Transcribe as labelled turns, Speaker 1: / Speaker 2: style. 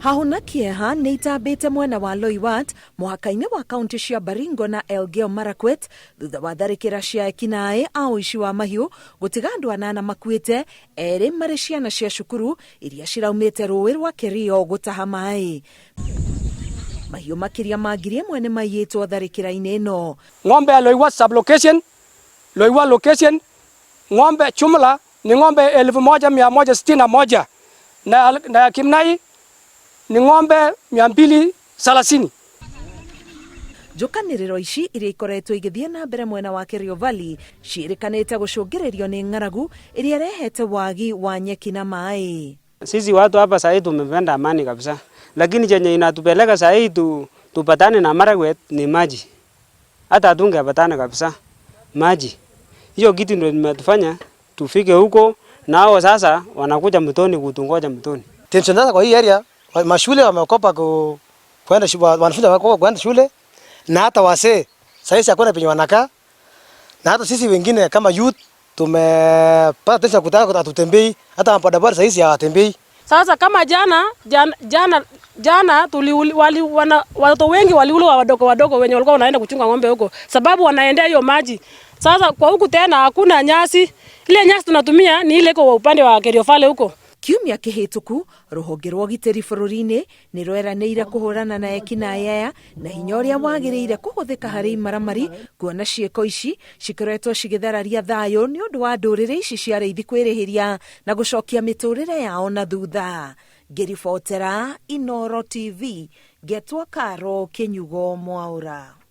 Speaker 1: Hahũ na kĩeha nĩ itambĩte mwena wa Loiwat mũhaka-inĩ wa kaunti cia Baringo na Elgeyo Marakwet thutha wa tharĩkĩra cia ekinaĩ a ũici wa mahiũ gũtiga andũ anana makuĩte, erĩ marĩ ciana cia cukuru iria ciraumĩte rũĩ rwa Kerio gũtaha maĩ. Mahiũ makĩria ma 1000 nĩ maiyĩtwo tharĩkĩra-inĩ ĩno.
Speaker 2: Ng'ombe ya Loiwat sub-location, Loiwat location, ng'ombe jumla ni ng'ombe 1161 na ya Kimnai ni ng'ombe 230.
Speaker 1: Njũkanĩrĩro ici iria ikoretwo igĩthiĩ na mbere mwena wa Kerio Valley ciĩrĩkanĩte gũcũngĩrĩrio nĩ ng'aragu ĩrĩa ĩrehete wagi wa nyeki na maĩ.
Speaker 3: Sisi watu hapa sahii tumependa amani kabisa, lakini chenye inatupeleka sahii tu, tupatane na Marakwet ni maji. Hata hatungepatana kabisa maji. Hiyo kitu ndio imetufanya tufike huko, nao sasa wanakuja mtoni kutungoja mtoni.
Speaker 4: Tension sasa kwa hii area, mashule wameogopa kwenda wanafunzi wameogopa kwenda shule, na hata wasee sasa hakuna penye wanakaa, na hata sisi wengine kama youth tumepata tension kutaka hatutembei, hata bodaboda sasa hawatembei.
Speaker 5: Sasa kama jana jana jana, jana tuli, wali, wana, watoto wengi waliuliwa wadogo wadogo wenye walikuwa wanaenda kuchunga ng'ombe huko, sababu wanaendea hiyo maji. Sasa kwa huku tena hakuna nyasi, ile nyasi tunatumia ni ile iko upande wa Kerio Valley huko.
Speaker 1: Kiumia kĩhĩtũku rũhonge rwa ũgitĩri bũrũri-inĩ nĩ rweranĩire kũhũrana na ekinaĩ aya na hinya ũrĩa wagĩrĩire kũhũthĩka harĩ imaramari kuona ciĩko ici cikoretwo cigĩthararia thayũ nĩ ũndũ wa ndũrĩrĩ ici cia arĩithi kwĩrĩhĩria na gũcokia mĩtũrĩre yao na thutha. Ngĩribotera Inooro TV, ngetwo Karo Kĩnyugo Mwaũra.